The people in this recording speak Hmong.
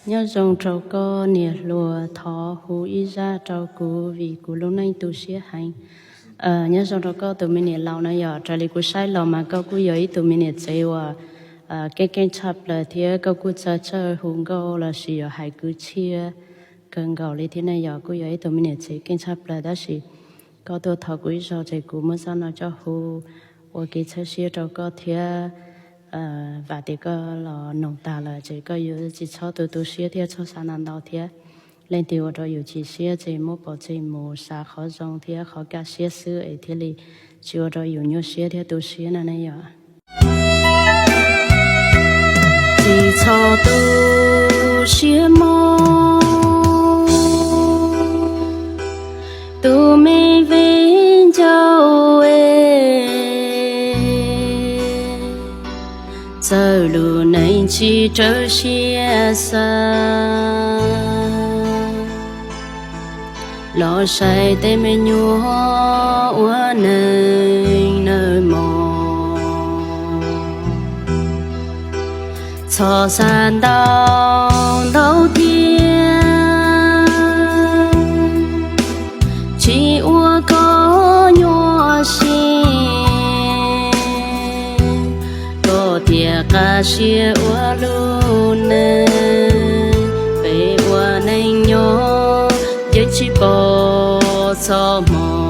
Nyob zoo rau koj niam hluas, thov hu ib zaj rau kuv vim kuv lub neej tu siab heev. Nyob zoo rau koj tus me niam laus na yom, raws li kuv saib los mas koj kuj yog ib tug me niam tsev uas keej keej tshaj plaws thiab koj kuj txawj txawj hu nkauj lossis yog hais kwv tshiab kawg nkaus li thiab ne yom. Kuj yog ib tug me niam tsev keej tshaj plaws tab sis koj tuaj thov kuv ib zaug ces kuv muab zaj no coj hu ua kev txhawb siab rau koj thiab vam tias koj los noog tag lawm ces koj yuav tsis txhob tu tu siab thiab txhob xav ntau ntau thiab. Leej twg ua rau yus chim siab ces muab pov tseg mus xav qhov zoo thiab qhov kaj siab xwb es thiaj li tsis ua rau yus nyuaj siab thiab tu siab no ne yom. Tsis txhob tu siab mog, tus me viv ncaus es, txawm lub neej tsis raws siab xav los saib tej me nyuam ua neej nawb mog. Txhob xav ntau ntau thiab, tsis ua koj nyuaj siab. Koj tias qab siab ua lub neej, peb ua neej nyob yeej tsis pom txoj hmoo.